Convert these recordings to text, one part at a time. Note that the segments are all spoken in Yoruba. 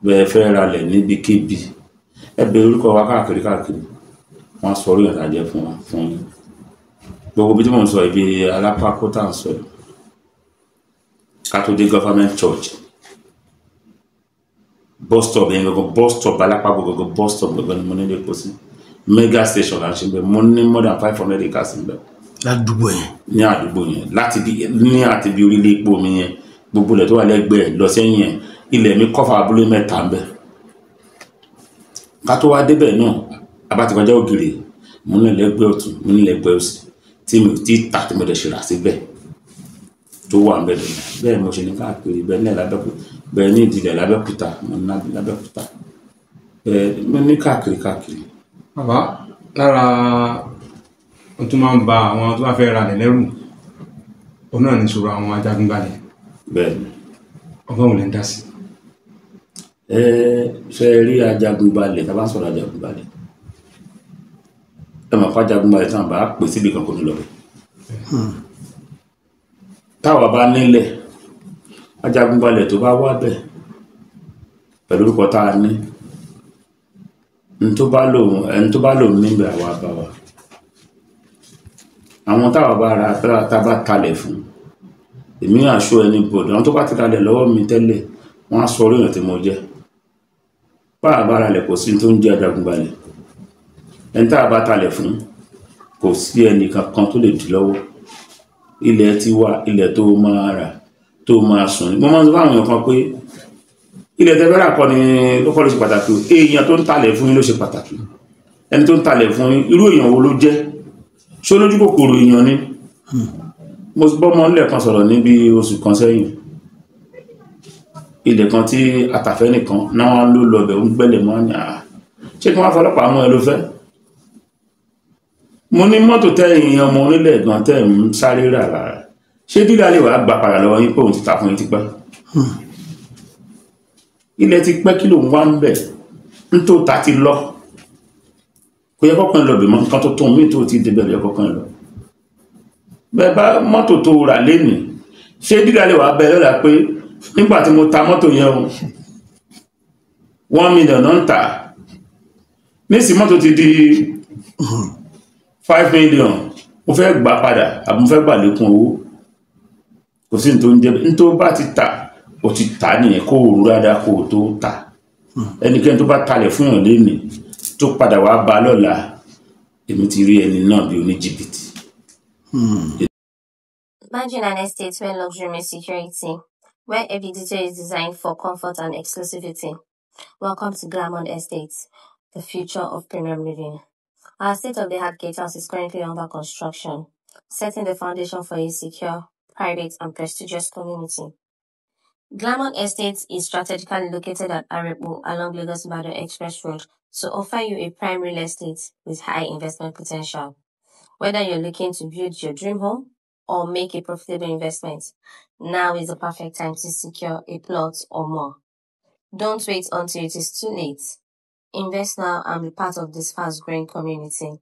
Bẹ́ẹ̀ fẹ́ ralẹ̀ níbikíbi, ẹ bèrè orúkọ wa káàkiri káàkiri, wọ́n á sọ orí ìrìnàjò fún wa fún yín. Gbogbo ibi tí mò ń sọ, ibi Alápákó tá à ń sọ yìí, ká tó dé government church bus stop yẹn gangan, bus stop Alápákó gangan, bus stop gangan ni mo ní lè kó sí. Mega station là ń ṣe bẹ́ẹ̀. Mo ní more than 500 acres níbẹ̀. Ládùúgbò yẹn? Ní àdúgbò yẹn, láti bí ní àti bí orílẹ̀ epo mi yẹn, gbogbo ilẹ̀ tó wà lẹ́gbẹ̀ẹ́ lọ sẹ́yìn yẹn, ilẹ̀ mi kọ́fà abúlé mẹ́ta ń bẹ̀. Ká tó wá débẹ̀ náà, a bá ti kọjá Ògìrì, mo ní lẹ́gbẹ̀ẹ́ ọ̀tún, mo ní lẹ́gbẹ̀ẹ́ òsì tí mi ò tí tà, tí mo dẹ̀ ṣe rà síbẹ̀ tó wà ń bẹ̀ lọ́nà. Bẹ́ẹ̀ mo ṣe ní káàkiri bẹ́ẹ̀ ní l'Abẹ́òkúta, bẹ́ẹ̀ ní ìdílé l'Abẹ́òkúta, mo ní l'Abẹ́òkúta, bẹ́ẹ̀ mo ní káàkiri káàkiri. Bàbá, lára ohun tó máa ń ba àwọn tó bá fẹ́ ra lẹ̀ lẹ́rù, òun náà ní ìṣòro àwọn ajagunbalẹ̀. Bẹ́ẹ̀ ni. Ọgbọ́n wo lẹ ń dá sí? Ẹ ṣe rí ajagunbalẹ̀, tá a bá ń sọ̀rọ̀ ajagunbalẹ̀, ẹ mọ̀ pé ajagunbalẹ̀ tí wọ́n bá pè síbi kan kò ní lọ bẹ̀. Táwa bá nílẹ̀, ajagunbalẹ̀ tó bá wá bẹ̀ pẹ̀lú orúkọ tá a ní, ẹni tó bá lòun, ẹni tó bá lòun níbẹ̀, àwa bá wa. Àwọn táwa bá ra, tá a bá talẹ̀ fún, èmi àṣọ ẹni bọ̀dọ̀, àwọn tó bá ti talẹ̀ lọ́wọ́ mi tẹ́lẹ̀, wọ́n á sọ orí èèyàn tí mo jẹ́. Báwa bá ralẹ̀, kò sí tó ń jẹ́ ajagunbalẹ̀. Ẹni tá a bá talẹ̀ fún, kò sí ẹnì kankan tó lè dì lọ́wọ́. Ilẹ̀ ti wà, ilẹ̀ tó máa rà tó máa sùn ní. Mo máa ń sọ fáwọn èèyàn kan pé ilẹ̀ tẹ́ fẹ́ rà kọ́ ni ló kọ́ ló ṣe pàtàkì o, èèyàn tó ń talẹ̀ fún yín ló ṣe pàtàkì. Ẹni tó ń talẹ̀ fún yín, irú èèyàn wo ló jẹ́? Ṣó lójú kòkòrò èèyàn ni? Mo bọ́mọ nílẹ̀ kan sọ̀rọ̀ níbi oṣù kan sẹ́yìn, ilẹ̀ kan tí àtàfẹ́ nìkan náà ló lọ bẹ̀, ń gbẹ́lẹ̀ mọ́ ní àá, ṣé kí wọ́n fọlọ́pàá mú ẹ ló fẹ́? Mo ní mọ́tò tẹ́ ìyẹn ọmọ onílẹ̀ gan tẹ́ ń sáré rà rárá, ṣé dealer lè wàá gbà padà lọ́wọ́ yín pé òun ti tà fún yín tipẹ́? Ilẹ̀ ti pẹ́, kí lòun wá ń bẹ̀ ń tó ta ti lọ? Kò yẹ kọ́kàn lọ bẹ̀ mọ́. Nǹkan tó tó mí tó ti débẹ̀ lọ kọ́kàn lọ bẹ́ẹ̀ bá mọ́tò tó rà lénìí, ṣé dealer lè wàá bẹ lọ́la pé nígbà tí mo ta mọ́tò yẹn o, 1 million náà ń tà, nísìnyí mọ́tò ti di 5 million, mo fẹ́ gbà padà àbí mo fẹ́ gbà lékún owó? Kò sí ní tó ń jẹ́ ní tó bá ti tà, ó ti tà nìyẹn. Kó o rú dáadáa kó o tó tà. Ẹnikẹ́ni tó bá talẹ̀ fún yàn lénìí tó padà wá bá lọ́la, èmi ti rí ẹni náà bí oníjìbìtì. Imagine an estate where luxury meets security, where every detail is designed for comfort and exclusivity. Welcome to Glamond Estates, the future of premium living. Our state-of-the-art gatehouse is currently under construction, setting the foundation for a secure, private, and prestigious community. Glamond Estates is strategically located at Arepo along Lagos-Ibadan Express Road to offer you a prime real estate with high investment potential. Whether you're looking to build your dream home or make a profitable investment, now is the perfect time to secure a plot or more. Don't wait until it is too late. Invest now and be part of this fast-growing community.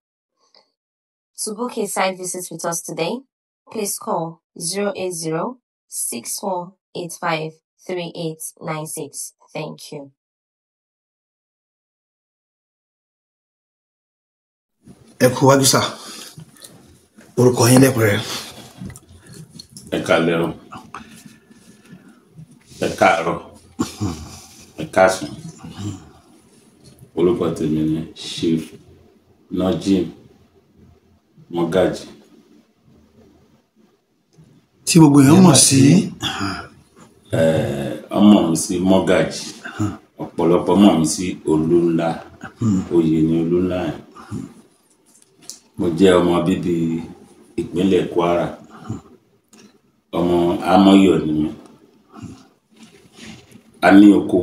To book a site visit with us today, please call 080 6485 3896. Thank you. Ẹ kú wájú sà, orúkọ yín lẹ́kùnrẹ́rẹ́. Ẹ káalẹ́ o, ẹ káàárọ̀, ẹ káàsán. Orúkọ tèmi ni Chief Najim Mọ́gàjì. Tí gbogbo èèyàn mọ̀ sí? Ọmọ mi sí Mọ́gàjì, ọ̀pọ̀lọpọ̀ mọ̀ mí sí Olúńlá. Oyè ni Olúńlá yẹn. Mo jẹ́ ọmọ bíbí ìpínlẹ̀ Kwara, ọmọ Amọ́yọ̀ ni mí. A ní oko,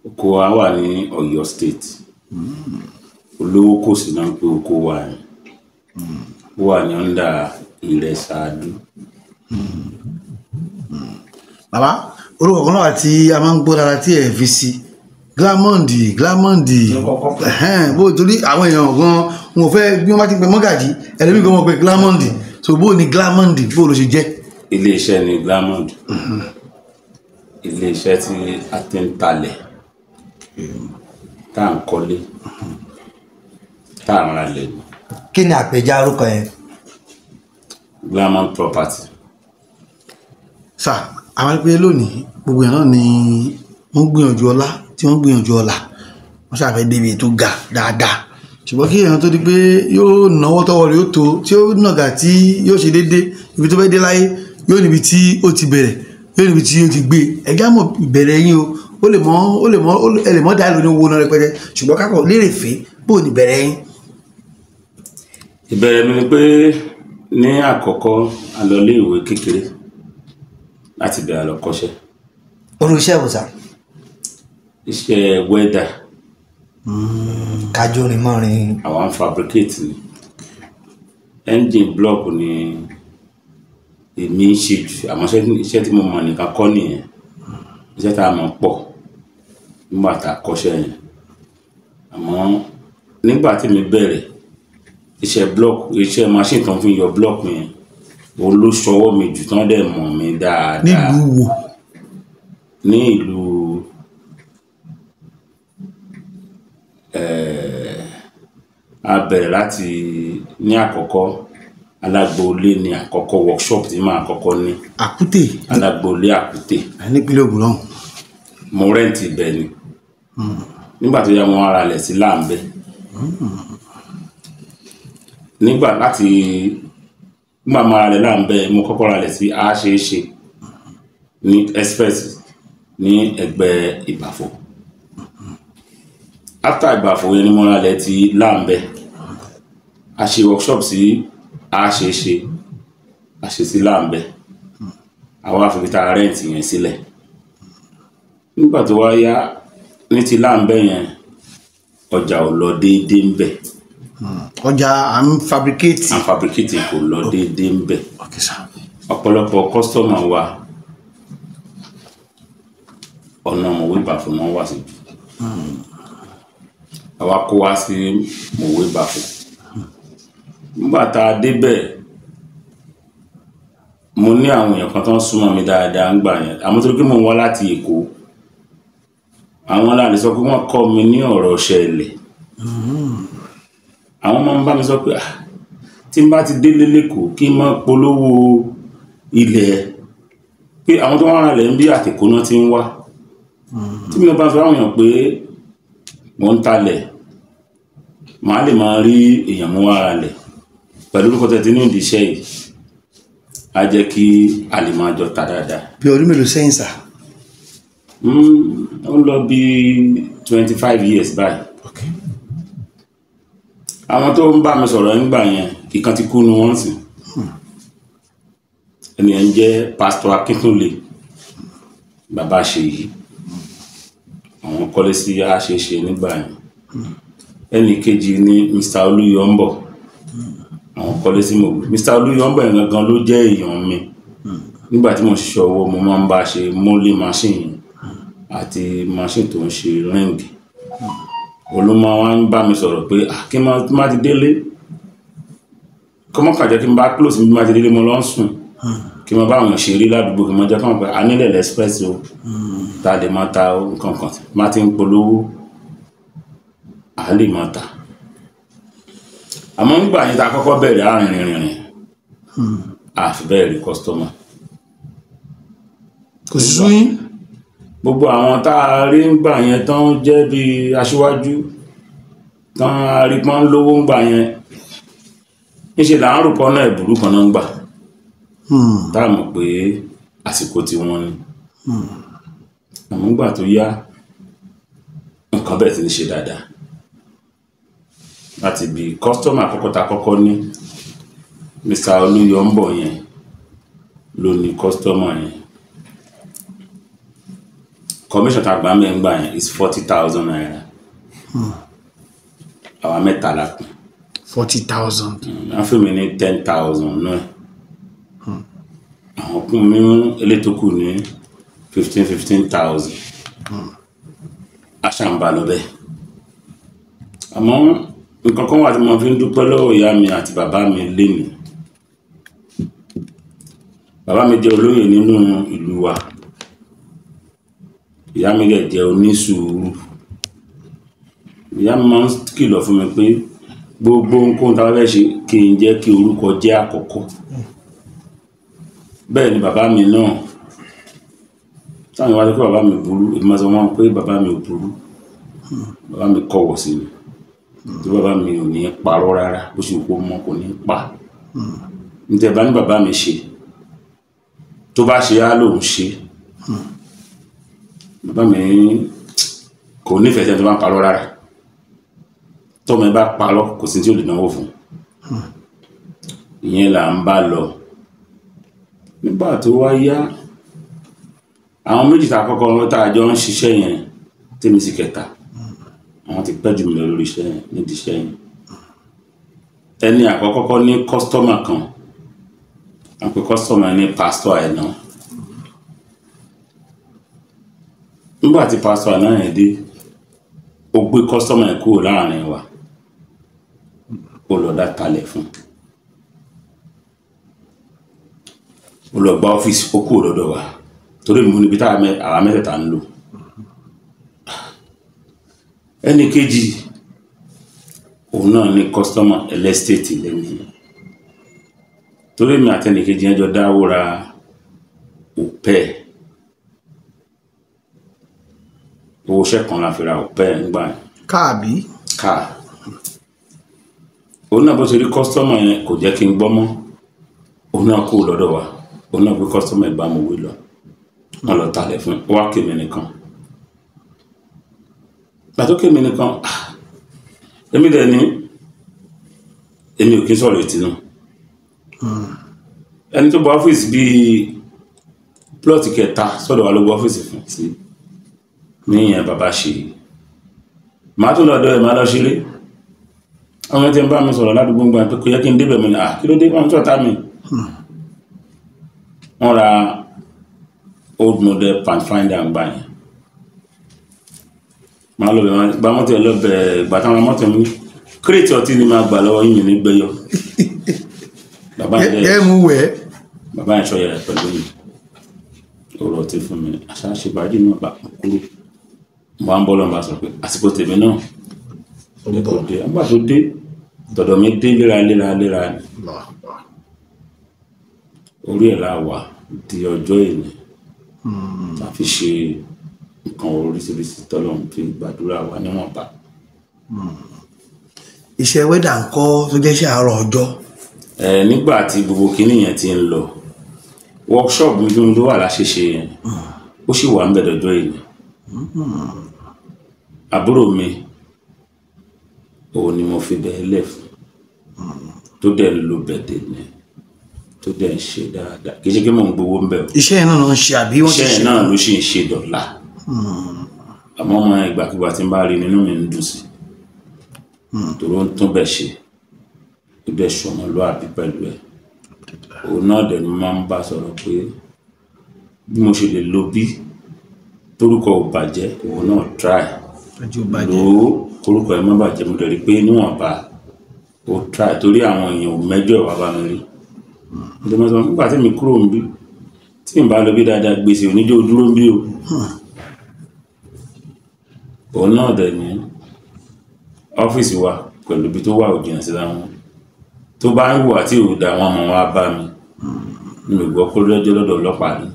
oko wa wà ní Ọ̀yọ́ State. Olówó kò sí náà pé oko wa yẹn ó wà ní under Ìrẹsàdú. Bàbá, orúkọ kan náà tí a máa ń gbọ́ dára tí ẹ̀ fi sí Glamond, Glamond, ẹ̀hẹ́n, bó torí àwọn èèyàn gan wọn ò fẹ́ bí wọ́n bá ti pe Mọ́gàjì, ẹlẹ́mìí gan wọ́n pe Glamond. So bó ni Glamond, bó ló ṣe jẹ́? Iléeṣẹ́ ni Glamond. Iléeṣẹ́ tí a ti ń talẹ̀, tá à ń kọ́lé, tá à ń ralẹ̀ ni. Kí ni àpèjá orúkọ yẹn? Glamond Property. Sà, àwọn pé lónìí gbogbo èèyàn náà ni wọ́n gbìyànjú ọlá, tí wọ́n gbìyànjú ọlà, wọ́n ṣàfẹ́ débi tó ga dáadáa. Ṣùgbọ́n kí èèyàn tó di pé yóò náwó tọwọ́ rẹ̀ yóò tó, tí ó nàgà tí yóò ṣe déédé ibi tó fẹ́ dé láyé, yóò níbi tí ó ti bẹ̀rẹ̀, yóò níbi tí ó ti gbé. Ẹjá mọ̀ ìbẹ̀rẹ̀ yín o. Ó lè mọ́, ó lè mọ́, ẹ lè mọ́ dá lóní owó náà rẹpẹtẹ, ṣùgbọ́n kákọ̀ lérè fè bó ní ìbẹ̀rẹ̀ yín. Ìbẹ̀rẹ̀ mi ni pé ní àkọ́kọ́ a lọ ilé ìwé kékeré láti bẹ̀rẹ̀ lọ kọ́ṣẹ́. Orú iṣẹ́ wo sà? Iṣẹ́ wẹ́dà. Kájórin mọ́rin. Àwọn fabricate ni engine block ni èmi ń ṣe jù, àmọ́ iṣẹ́ tí mo mọ̀ nìkan kọ́ nìyẹn. Iṣẹ́ tá a mọ̀ pọ̀ nígbà tá a kọ́ṣẹ́ yẹn. Àmọ́ nígbà tí mi bẹ̀rẹ̀ iṣẹ́ block, iṣẹ́ machine tó ń fi yọ block yẹn, òun ló ṣọwọ́ mi jù tán dẹ̀ mọ̀ mí dáadáa. Nílùú wo? Ní ìlú a bẹ̀rẹ̀ láti ní àkọ́kọ́ Alágboolé ní àkọ́kọ́ workshop tí màá kọ́kọ́ ní. Àkútè. Alágboolé Àkútè. Nípínlẹ̀ Ògùn náà. Mo rẹ́ǹtì ibẹ̀ ni. Nígbà tó yá mo ara lẹ̀ sí Láǹbẹ́. Nígbà láti nígbà mo ara lẹ̀ Láǹbẹ́, mo kọ́kọ́ ra lẹ̀ sí Àṣeéṣe ní express ní ẹgbẹ́ Ìbàfò. After Ìbàfò yẹn ni mo ra lẹ̀ ti Láǹbẹ́. A ṣe workshop sí Àṣeéṣe, a ṣe sí Láǹbẹ́. Àwa fi ta rẹ́ǹtì yẹn sílẹ̀. Nígbà tó wá yá ní ti Láǹbẹ́ yẹn, ọjà ò lọ déédéé ń bẹ̀. Ọjà à ń fabricate. À ń fabricate kò lọ déédéé ń bẹ̀. Okay sir. Ọ̀pọ̀lọpọ̀ kọ́sítọ́mà wa ọ̀nà Mọ̀wé Ìbàfò náà wà sí jù. Àwa kó wá sí Mọ̀wé Ìbàfò. Nígbà tá a débẹ̀, mo ní àwọn èèyàn kan tó ń súnmọ́ mi dáadáa ńgbà yẹn. Àmọ́ torí pé mò ń wá láti Èkó, àwọn aláàlẹ́ sọ pé wọ́n kọ́ mi ní ọ̀rọ̀ ṣẹlẹ̀. Àwọn máa ń bá mi sọ pé tí n bá ti délé lẹ́kọ̀ọ́ kí n máa polówó ilẹ̀, pé àwọn tó wá ra lẹ̀ ń bí àtẹ̀kó náà ti ń wá. Tí mi bá sọ àwọn èèyàn pé mò ń talẹ̀, màá lè máa rí èèyàn mú wá ra lẹ̀ pẹ̀lú orúkọ tẹ̀ tí ní ìdí iṣẹ́ yìí, á jẹ́ kí a lè máa jọ ta dáadáa. Bí ọdún mélòó sẹ́yìn sà? Ó ń lọ bí 25 years báyìí. Okay. Àwọn tó ń bá mi sọ̀rọ̀ nígbà yẹn, ìkan ti kú nu wọ́n sì. Ẹni yẹn ń jẹ́ Pásítọ̀ Akíntúnlé, bàbá Ṣèyí. Àwọn kọ́lé sí Àṣeéṣe nígbà yẹn. Ẹni kejì ni Mr. Olúyọ̀ǹbọ̀. Àwọn kọ́lé sí Mòwe. Mr. Olúyọ̀ǹbọ̀ yẹn gangan ló jẹ́ èèyàn mi. Nígbà tí mo ń ṣiṣẹ́ ọwọ́, mo máa ń bá ṣe mọ́lé machine àti machine tó ń ṣe ring. Olúmọ wa ń bá mi sọ̀rọ̀ pé kí n má ti délé, kọ́ mọ́ kàjẹ́ kí n bá close mi má ti délé mo lọ ń sùn, kí n má bá àwọn ṣeré ládùúgbò, kí n má jẹ́ káwọn pé a nílẹ̀ express o, ta lè máa ta nǹkan kan má ti ń polówó, a lè máa ta. Àmọ́ nígbà yẹn ta kọ́kọ́ bẹ̀rẹ̀ àrìnrìnrìn, a fi bẹ́ẹ̀ rí customer. Kò sí sún yín. Gbogbo àwọn tá a rí ńgbà yẹn tán jẹ́ bí aṣíwájú, tán a rí pọ́n lówó ńgbà yẹn, níṣẹ́ là ń rò pọ́n náà ìbùrú kan náà ń gbà. Tá a mọ̀ pé àsìkò tí wọ́n ní. Àmọ́ ńgbà tó yá, nǹkan bẹ̀rẹ̀ sí ní ṣe dáadáa. Láti bí kọ́sítọ́mà àkọ́kọ́ tá a kọ́kọ́ ní, Mr. Olúyọ̀ǹbọ̀ yẹn ló ní kọ́sítọ́mà yẹn. Commission tá a gbà mẹ́ ń gbà yẹn is 40,000 naira. Àwa mẹ́ta la pín. 40,000. Wọ́n fún mi ní 10,000 náà. Àwọn kún mi mú elétò kù ní 15,000. A ṣàǹbà lọ bẹ́ẹ̀. Àmọ́ nǹkan kan wà tí mo fi ń dúpẹ́ lọ́wọ́ ìyá mi àti bàbá mi lénìí. Bàbá mi jẹ́ olóyè nínú ìlú wa. Ìyá mi dẹ̀ jẹ́ onísùúrù. Ìyá mi máa ń kìlọ̀ fún mi pé gbogbo ohunkóhun tá a bá fẹ́ ṣe kí n jẹ́ kí orúkọ jẹ́ àkọ́kọ́. Bẹ́ẹ̀ ni bàbá mi náà, táwọn ìwádìí pé bàbá mi burú, èmi máa sọ wọn pé bàbá mi ò burú, bàbá mi kọ̀wọ̀ sí mi, tí bàbá mi ò ní parọ́ rárá, bó ṣe kó mọ́ kò ní pa. Níta bá ní bàbá mi ṣe, tó bá ṣe á lòun ṣe. Bàbá mi kò nífẹ̀ẹ́ sẹ́ni tó bá ń parọ́ rárá. Tọ́mọ ẹ bá parọ́, kò sí tí ò lè náwó fún. Ìyẹn là ń bá lọ. Nígbà tó wá yá, àwọn méjì tá a kọ́kọ́ tá a jọ ń ṣiṣẹ́ yẹn, tèmi sì kẹta, àwọn ti pẹ́ jù mí lọ lórí iṣẹ́ yẹn, nídìí iṣẹ́ yẹn. Ẹni àkọ́kọ́ kọ́ ní kọ́sítọ́mà kan, wọ́n pe kọ́sítọ́mà ní pásítọ̀ Àìná. Nígbà tí pásítọ̀ Àìná yẹn dé, ó gbé kọ́sítọ́mà yẹn kúrò láàrin wa, ó lọ dá talẹ̀ fún un. Ó lọ gba ọ́fíìsì, ó kúrò lọ́dọ̀ wa, torí mo níbi tá àwa mẹ́tẹ̀ẹ̀ta ń lò. Ẹnì kejì, òun náà ní kọ́sítọ́mà ẹlẹ́stéètì lẹ́nu yẹn. Torí mi àti ẹnì kejì yẹn jọ dáwó ra òpẹ́. Owó iṣẹ́ kan la fi ra òpẹ́ ńgbà yẹn. Káàbí. Káà. Òun náà bó ṣe rí kọ́sítọ́mà yẹn kò jẹ́ kí n gbọ́ mọ́. Òun náà kúrò lọ́dọ̀ wa. Òun náà gbé kọ́sítọ́mà ìbámu wí lọ. Wọ́n lọ talẹ̀ fún un, ó wá kémi nìkan. Gbà tó kémi nìkan, èmi dẹ̀ ní, èmi ò kí ń sọ̀rọ̀ ìtinú. Ẹni tó gba ọ́fíìsì bíi plọ́ọ̀tì kẹta sọ́dọ̀ wa ló gba ọ́fíìsì fún sí níyẹn bàbá ṣe. Màá tún lọ́dọ̀ ẹ̀, màá lọ ṣeré. Àwọn tí ń bá mi sọ̀rọ̀ ládùúgbò ń gbà pé kò yẹ kí n débẹ̀ mi ní, kí ló dé, wọ́n ń sọ̀tá mi. Wọ́n ra old model Pathfinder ń gbà yẹn. Màá lọ bẹ̀, gba mọ́tò ẹ lọ bẹ̀, gbà táwọn mọ́tò mi kírètì ọtí ni màá gbà lọ́wọ́ yín ní gbẹ́yọ. Bàbá yẹn ẹ mú wẹ̀. Bàbá yẹn sọ yẹrẹ pẹ̀lú mi. Ó rọ ọtí fún mi. Àṣà ṣe bàájì náà bá kúrò. Mo wá ń bọ́ lọ́nà bá sọ pé àsìkò tèmi náà kò dé. Nígbà tó dé, tọ̀dọ̀ mi dé léra léra léra ni. Orí ẹ̀ la wà di ọjọ́ ìní. Ta fi ṣe nǹkan oríṣiríṣi tọ́lọ́run fi gbàdúrà wa níwọ̀nba. Iṣẹ́ wẹ́dà ń kọ́ tó jẹ́ iṣẹ́ àárọ̀ ọjọ́. Nígbà tí gbogbo kinní yẹn ti ń lọ, workshop mi tó wà láṣẹṣe yẹn, ó sì wà ń bẹ̀ dọjọ́ ìní. Àbúrò mi, òun ni mo fi bẹ́ẹ̀ lẹ̀ fún, tó dẹ̀ ń lo bẹ̀dẹ̀ ni, tó dẹ̀ ń ṣe dáadáa. Kì í ṣe pé mò ń gbowó ń bẹ̀ o. Iṣẹ́ yẹn náà ló ń ṣe àbí wọ́n ti ṣe? Iṣẹ́ yẹn náà ló sì ń ṣe dọ̀la. Àmọ́ ọmọ ìgbàkigbà tí ń bá rí nínú mi ń dùn sí. Torí ó ń tún bẹ̀ ṣe. Ó dẹ̀ ṣọmọlúàbí pẹ̀lú ẹ̀. Òun náà dẹ̀ ni mo máa ń bá sọ̀rọ̀ pé bí mo ṣe lè lo bí torúkọ ò bàjẹ́, òun náà try. Lò ó, korúkọ ẹ̀ má bàjẹ́, mo dẹ̀ rí pé níwọ̀nba ó try torí àwọn èèyàn ò mẹ́jọ ìwà bá mi rí. Nígbà tí mi kúrò níbí, tí n bá lọ bí dáadáa, gbèsè oníjó dúró níbí o. Òun náà dẹ̀ ní ọ́fíìsì wa pẹ̀lú ibi tó wà ò jìnnà síra wọn. Tó bá ń hùwà tí ò da, wọn mọ̀ wá bá mi. Mi ò gbọ́ kó lọ́jọ́ lọ́dọ̀ ọlọ́pàá rí.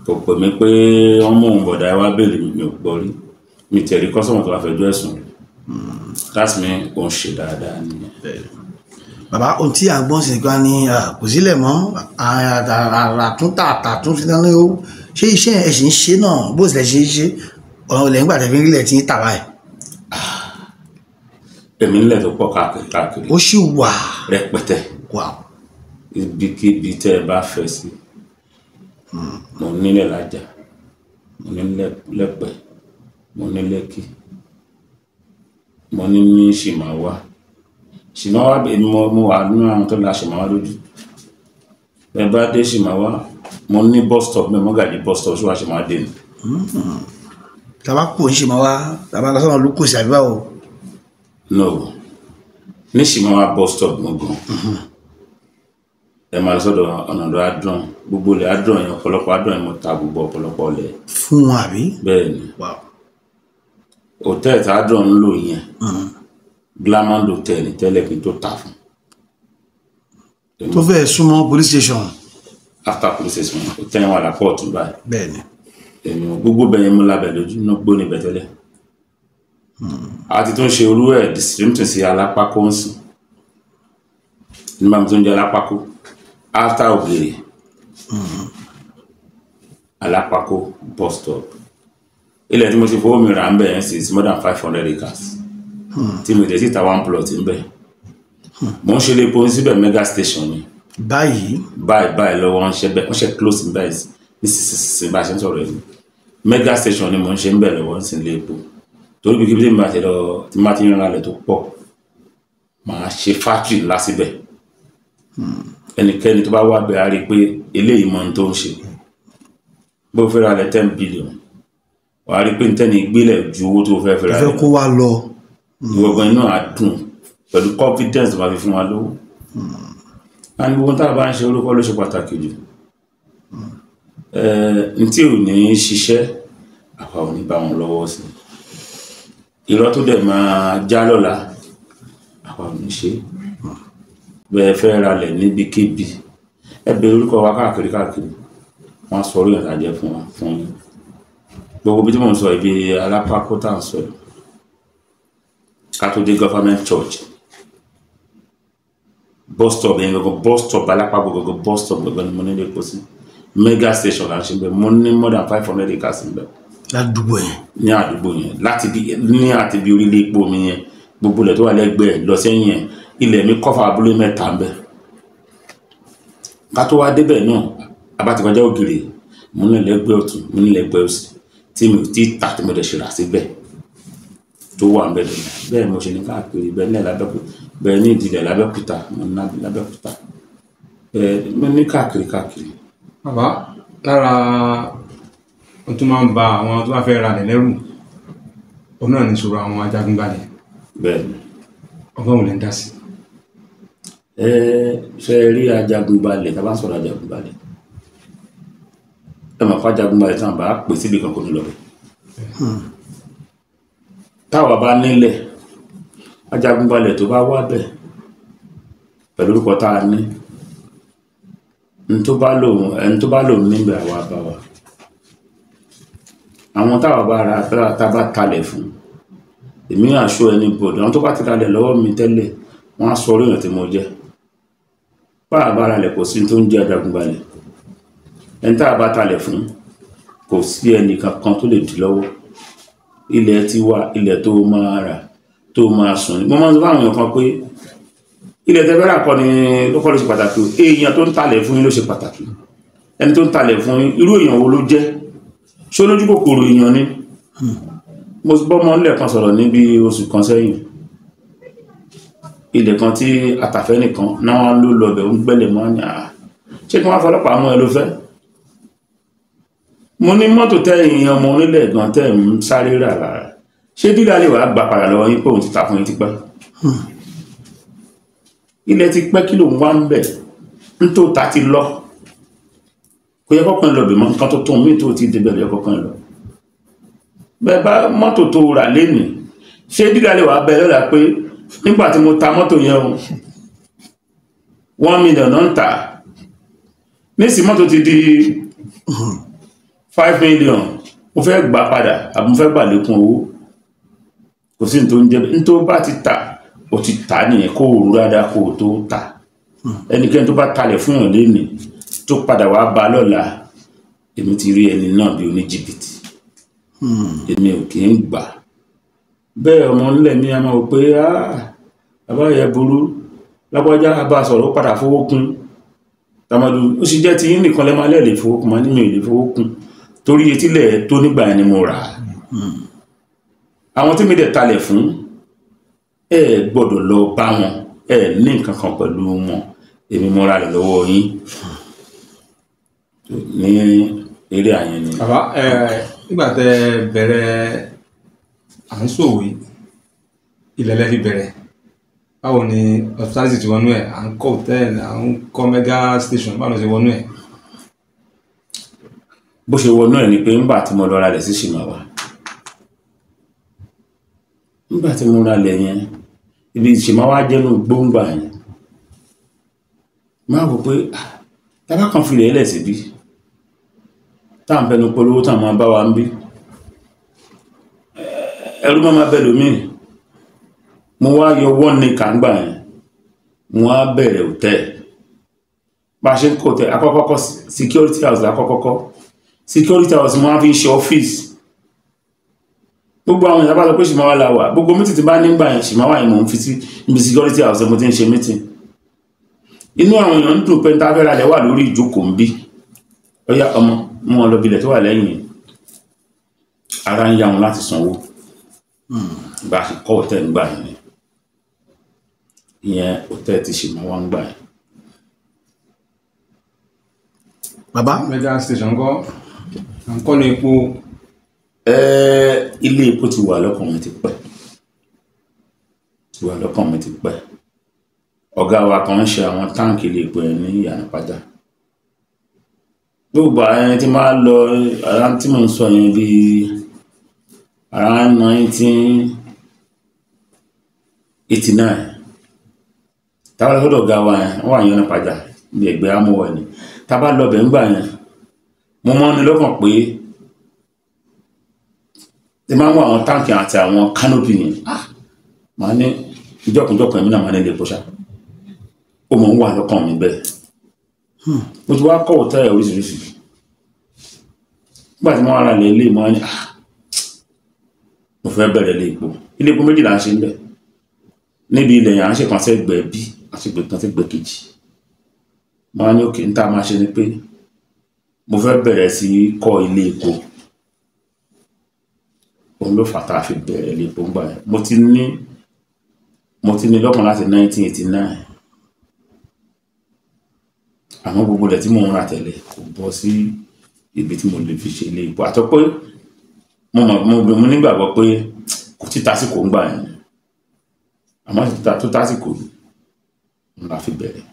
Kò pè mí pé wọ́n mú òun bọ̀dá wá bèèrè, mi ò gbọ́ rí. Mi tẹ̀rí kọ́sọ̀mù tó bá fẹjọ́ ẹ̀sùn. That's me, ó ń ṣe dáadáa nìyẹn. Bàbá, ohun tí à ń gbọ́n sí ni ní kò sílẹ̀ mọ́, àtúntà àtàtúntì náà ni ó ṣé iṣẹ́ ẹ̀ sì ń ṣe náà, bó tilẹ̀ ṣe ń ṣe ọ̀nà ilẹ̀ ńgbà tẹ̀ fi ń rílẹ̀ tí ń tà báyìí. Èmi nílẹ̀ tó pọ̀ káàkiri káàkiri. Ó sì wà. Rẹpẹtẹ. Ibikíbi tẹ́ ẹ bá fẹ́ sí. Mo nílẹ̀ l'Ájà, mo nílẹ̀ Lẹ́pẹ́, mo ní Lẹ́kì, mo ní ní Ṣìmáwá. Ṣìmáwá èmi mo wà nínú àwọn tó la Ṣìmáwá lójú. Ẹ bá dé Ṣìmáwá, mo ní bus stop, mi Mọ́gàjí bus stop, ṣùgbọ́n Ṣìmáwá dé ni. Tàbá kò ń Ṣìmáwá, tàbá lọ sọ́nà Olúkòsì àbí báwo? No, ní Ṣìmáwá bus stop gangan. Ẹ máa lọ sọ́dọ̀ ọ̀nàdọ̀ Adron, gbogbo ilẹ̀ Adron yẹn, ọ̀pọ̀lọpọ̀ Adron yẹn mo ta gbogbo ọ̀pọ̀lọpọ̀ ilẹ̀ fún wọn àbí. Bẹ́ẹ̀ ni. Wow. Hòtẹ́ẹ̀lì tí Adron ń lò yẹn, Glamond Hotel ní tẹ́lẹ̀ kí n tó ta fún. Tó fẹ́ súnmọ́ police station. After police station, hòtẹ́ẹ̀lì wà lápò ọ̀tún báyìí. Bẹ́ẹ̀ ni. Èmi ò gbogbo bẹ́ẹ̀ mú lábẹ́ lójú iná gbó níbẹ̀ tẹ́lẹ̀. A ti tún ṣe orú ẹ̀ distributing sí Alápákó ń sìn nígbà tó ń jẹ́ Alápákó after Ògèrè, Alápákó bus stop. Ilẹ̀ tí mo ti fowó mi rà ń bẹ̀ yẹn sì is more than 500 acres tí mi ò dẹ̀ sí ta one plot ń bẹ̀. Mo ń ṣe ilé epo síbẹ̀, mega station ni. Báyìí. Báyìí báyìí lọ́wọ́ ń ṣe bẹ́ẹ̀, wọ́n ṣe close ní báyìí nísinsìnyí bá a ṣe ń sọ̀rọ̀ yìí. Mega station ni mo ń ṣe ń bẹ̀ lọ́wọ́ ń sin ilé epo, torí bí kíbi tí mo bá ti lọ, tí mo bá ti ń ralẹ̀ tó pọ̀, màá ṣe factory ńlá síbẹ̀. Ẹnikẹ́ni tó bá wá bẹ̀ á rí i pé eléyìí mọ ohun tó ń ṣe. Bó fẹ́ ralẹ̀ 10 billion, wàá rí i pé ntẹ́ni gbélẹ̀ ju owó tó fẹ́ fi ẹ ralẹ̀ fẹ́ kó wa lọ. Ìwọ gan inú á dùn pẹ̀lú confidence tó máa fi fún wa lówó. And gbogbo tá a bá ń ṣe, orúkọ ló ṣe pàtàkì jù. N tí ò ní ṣiṣẹ́, àwa ò ní bá wọn lọ́wọ́ sí. Irọ́ tó dẹ̀ máa já lọ́la, àwa ò ní ṣe. Bẹ́ẹ̀ fẹ́ ralẹ̀ níbikíbi, ẹ bèrè orúkọ wa káàkiri káàkiri, wọ́n á sọ orí ìrìnàjò jẹ́ fún wa fún yín. Gbogbo ibi tí mò ń sọ, ibi Alápákó tá à ń sọ yìí, ká tó dé government church bus stop yẹn gangan, bus stop Alápákó gangan, bus stop gangan ni mo ní lè kó sí. Mega station là ń ṣe bẹ́ẹ̀. Mo ní more than 500 acres níbẹ̀. Ládùúgbò yẹn. Ní àdúgbò yẹn, láti bí ní àti bí orílẹ̀ epo mi yẹn, gbogbo ilẹ̀ tó wà lẹ́gbẹ̀ẹ́ lọ sẹ́yìn yẹn, ilẹ̀ mi kọ́fà abúlé mẹ́ta ń bẹ̀. Ká tó wá débẹ̀ náà, abátikọjá Ògèrè, mo ní lẹ́gbẹ̀ẹ́ ọ̀tún, mo ní lẹ́gbẹ̀ẹ́ òsì tí mi ò tí tà, tí mo dẹ̀ ṣe rà síbẹ̀ tó wà ń bẹ̀ lọ́nà. Bẹ́ẹ̀ mo ṣe ní káàkiri bẹ́ẹ̀ ní l'Abẹ́òkúta, bẹ́ẹ̀ ní ìdílé l'Abẹ́òkúta, mo ní l'Abẹ́òkúta, bẹ́ẹ̀ mo ní káàkiri káàkiri. Bàbá, lára ohun tó máa ń ba àwọn tó bá fẹ́ ra ilẹ̀ lẹ́rù, òun náà ní ìṣòro àwọn ajagunbalẹ̀. Bẹ́ẹ̀ ni. Ọgbọ́n wo lẹ ń dá sí? Ẹ ṣe rí ajagunbalẹ̀, tá a bá ń sọ̀rọ̀ ajagunbalẹ̀, ẹ mọ̀ pé ajagunbalẹ̀ tí wọ́n bá pè síbi kan kò ní lọ bẹ̀. Táwa bá nílẹ̀, ajagunbalẹ̀ tó bá wá bẹ̀ pẹ̀lú orúkọ tá a ní, ẹni tó bá lòun, ẹni tó bá lòun níbẹ̀, àwa bá wa. Àwọn táwa bá ra, tá a bá talẹ̀ fún, èmi assure anybody, àwọn tó bá ti talẹ̀ lọ́wọ́ mi tẹ́lẹ̀, wọ́n á sọ orí èèyàn tí mo jẹ́. Bá a bá ralẹ̀, kò sí tó ń jẹ́ ajagunbalẹ̀. Ẹni tá a bá talẹ̀ fún, kò sí ẹnì kankan tó lè dì lọ́wọ́. Ilẹ̀ ti wà, ilẹ̀ tó máa rà tó máa sùn. Mo máa ń sọ fáwọn èèyàn kan pé ilẹ̀ tẹ́ fẹ́ rà kọ́ ni ló kọ́ ló ṣe pàtàkì o, èèyàn tó ń talẹ̀ fún yín ló ṣe pàtàkì. Ẹni tó ń talẹ̀ fún yín, irú èèyàn wo ló jẹ́? Ṣé olójú kòkòrò èèyàn ni? Mo bọ́mọ nílẹ̀ kan sọ̀rọ̀ níbi oṣù kan sẹ́yìn, ilẹ̀ kan tí àtàfẹ́ nìkan náà ló lọ bẹ̀, ń gbẹ́lẹ̀ mọ́ ní àá, ṣé kí wọ́n fọlọ́pàá mú ẹ ló fẹ́? Mo ní mọ́tò tẹ́ ìyẹn ọmọ onílẹ̀ gan tẹ́ ń sáré rà lára, ṣé dídá lè wàá gbà padà lọ́wọ́ yín pé òun ti ta fún yín tipẹ́? Ilẹ̀ ti pẹ́, kí ló ń wá ń bẹ̀ ń tó ta ti lọ? Kò yẹ kọ́kàn lọ bẹ̀ mọ́. Nǹkan tó tún mí tó ti débẹ̀ lọ yẹ kọ́kàn lọ bẹ́ẹ̀ bá mọ́tò tó rà lénìí, ṣé dídá lè wàá bẹ lọ́la pé nígbà tí mo ta mọ́tò yẹn o, 1 million náà ń tà, nísìnyí mọ́tò ti di 5 million, mo fẹ́ gbà padà àbí mo fẹ́ gbà lékún owó? Kò sí ní tó ń jẹ́ ní tó bá ti tà, ó ti tà nìyẹn. Kó o rú dáadáa kó o tó tà. Ẹnikẹ́ni tó bá talẹ̀ fún yàn lénìí tó padà wá bá lọ́la, èmi ti rí ẹni náà bí oníjìbìtì. Èmi ò kì í gbà bẹ́ẹ̀. Ọmọ nílẹ̀ mi a máa wò pé bàbá yẹn burú, lágbájá a bá sọ̀rọ̀, ó padà fowó kún, tàmàdù ó sì jẹ́ ti yín nìkan lẹ́ máa lẹ́ẹ̀lẹ́ fowó kún. Máa ní mi ò lè fowó kún torí etílẹ̀ tó nígbà yẹn ni mo rà á. Àwọn tí mi dẹ̀ talẹ̀ fún, ẹ gbọ́dọ̀ lọ bá wọn, ẹ ní nǹkan kan pẹ̀lú wọn. Èmi mo ra rẹ̀ lọ́wọ́ yín ní eré àyẹn ni. Bàbá ẹ, nígbà tẹ bẹ̀rẹ̀ à ń ṣòwò yìí, ilẹ̀ lẹ fi bẹ̀rẹ̀? Báwo ni hospitality ti wọnú ẹ̀? À ń kọ́ hotel, à ń kọ́ mega station, báwo ló ṣe wọnú ẹ̀? Bó ṣe wọnú ẹ̀ ni pé ńgbà tí mo lọ ralẹ̀ sí Ṣìmáwá, ńgbà tí mo ralẹ̀ yẹn, ibi Ṣìmáwá jẹ́nu gbóngbà yẹn, máa wò pé tábà kan fi lẹ̀ síbí tá à ń fẹnu polówó tá à máa bá wa ń bí, ẹrú máa bẹ lómi. Mo wá yọ wọ́n ní kàńgbà yẹn, mo wá bẹ̀rẹ̀ hòtẹ́ẹ̀lì. Bá a ṣe ń kọ́ hòtẹ́ẹ̀lì, akọ́kọ́kọ́ security house lákọ́kọ́kọ́. Security house mo wá fi ń ṣe ọ́fíìsì. Gbogbo àwọn ìyá bá sọ pé Ṣìmáwá la wà, gbogbo mítì tí bá nígbà yẹn, Ṣìmáwá yẹn mò ń fi sí ibi security house mo ti ń ṣe mítì. Inú àwọn èèyàn ń dùn pé níta fẹ́ ralẹ̀ wà lórí ìjókòó ń bí. Ọyá ọmọ mú wọn lọ bilẹ̀ tó wà lẹ́yìn, ara ń yá wọn láti sanwó. Bá a ṣe kọ́ hòtẹ́ẹ̀lì ńgbà yẹn ni ìyẹn, hòtẹ́ẹ̀lì ti Ṣìmáwá ń gbà yẹn. Bàbá, mega station ńkọ́? À ń kọ́ ní epo. Ilé epo ti wà lọ́kàn mi ti pẹ́, ti wà lọ́kàn mi ti pẹ́. Ọ̀gá wa kan ń ṣe àwọn táǹkì ilé epo yẹn ní Ìyànà Pàjá. Gbogbo àwọn ẹni tí máa lọ ara tí mò ń sọ yẹn bíi around 1989, táwọn lọ sọ́dọ̀ ọ̀gá wa yẹn, wọ́n wà Ìyànà Pàjá ní ẹ̀gbẹ́ amúwọ̀ ni. Tá a bá lọ bẹ̀ ńgbà yẹn, mo mọ́ ní lọ́kàn pé tí máa ń wọ àwọn táǹkì àti àwọn kánópì yẹn, màá ní ìjọkùnjọkùn ẹ̀mí náà máa ní ilé epo ṣá. Ó mọ̀ ń wà lọ́kàn mi bẹ́ẹ̀. Mo ti wá kọ́ hòtẹ́ẹ̀lì oríṣiríṣi. Nígbà tí mo wá ra ilẹ̀ ilé, mo wá ní mo fẹ́ bẹ̀rẹ̀ ilé epo. Ilé epo méjì là ń ṣe níbẹ̀. Níbi ilẹ̀ yẹn, à ń ṣe kan sẹ́gbẹ̀ẹ́ bí, à ń ṣe kan sẹ́gbẹ̀ẹ́ kejì. Mo wá ní òkè ní tá a máa ṣe ni pé mo fẹ́ bẹ̀rẹ̀ sí í kọ́ ilé epo. Òun ló fà tá a fi bẹ̀rẹ̀ ilé epo ńgbà yẹn. Mo ti ní lọ́kàn láti 1989, àmọ́ gbogbo ilẹ̀ tí mò ń rà tẹ́lẹ̀ kò bọ́ sí ibi tí mo lè fi ṣe ilé epo. Àti pé mo mọ̀, mo nígbàgbọ́ pé kò tí tásìkò ńgbà yẹn, àmọ́ tó tásìkò ń la fi bẹ̀rẹ̀.